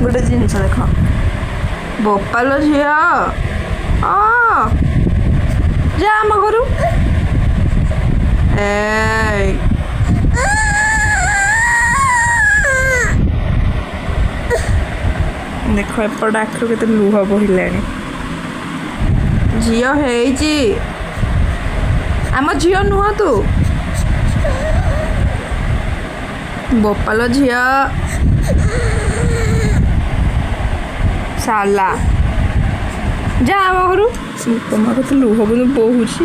ଗୋଟେ ଜିନିଷ ଦେଖ। ବୋପାଲ ଝିଅ, ଅ ଯା ଆମ ଘରୁ। ଏଇ ଦେଖ, ଏପଟ ଆଖିରୁ କେତେ ଲୁହ ବୋହିଲାଣି। ଝିଅ ହେଇଛି, ଆମ ଝିଅ ନୁହଁ ତୁ। ବୋପାଲ ଝିଅ, ସାଲା ଯା ଆମ ଘରୁ। ବୋପା ମା, କେତେ ଲୁହ କିନ୍ତୁ ବୋହୁଛି,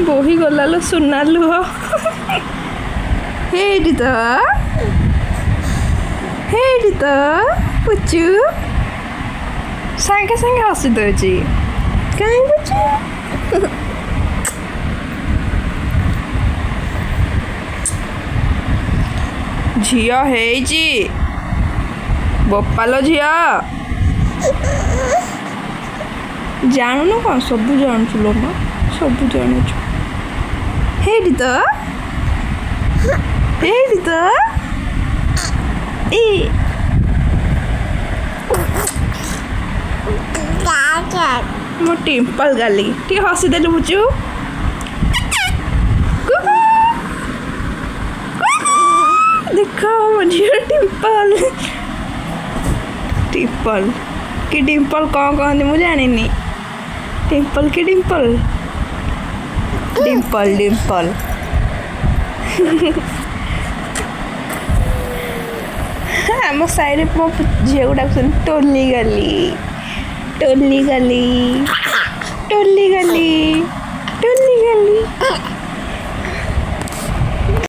ବୋହି ଗଲା ଲୋ ସୁନା ଲୁହ। ହେଇଠି ତ, ହେଇଠି ତ ପୁଚୁ ସାଙ୍ଗେ ସାଙ୍ଗେ ହସି ଦଉଛି। କାହିଁ ପୁଚୁ? ଝିଅ ହେଇଛି, ବୋପାଲ ଝିଅ। ଜାଣୁନୁ କ'ଣ? ସବୁ ଜାଣୁଛୁ ଲୋ ମା, ସବୁ ଜାଣୁଛୁ। ହେଇଠି ତ, ହେଇଠି ତ। ଏ ମୋ ଟିମ୍ପଲ ଗାଲି, ଟିକେ ହସିଦେଲୁ ବୁଚୁ। ଦେଖ ମୋ ଝିଅ ଟିମ୍ପଲ, ଟିମ୍ପଲ କି ଡିମ୍ପଲ କ'ଣ କହନ୍ତି ମୁଁ ଜାଣିନି। ଟିମ୍ପଲ କି ଡିମ୍ପଲ? ଡିମ୍ପଲ, ଡିମ୍ପଲ। ଆମ ସାହିରେ ମୋ ଝିଅକୁ ଡାକୁଛନ୍ତି ଟୋଲି ଗାଲି, ଟୋଲି ଗାଲି, ଟୋଲି ଗାଲି, ଟୋଲି ଗାଲି।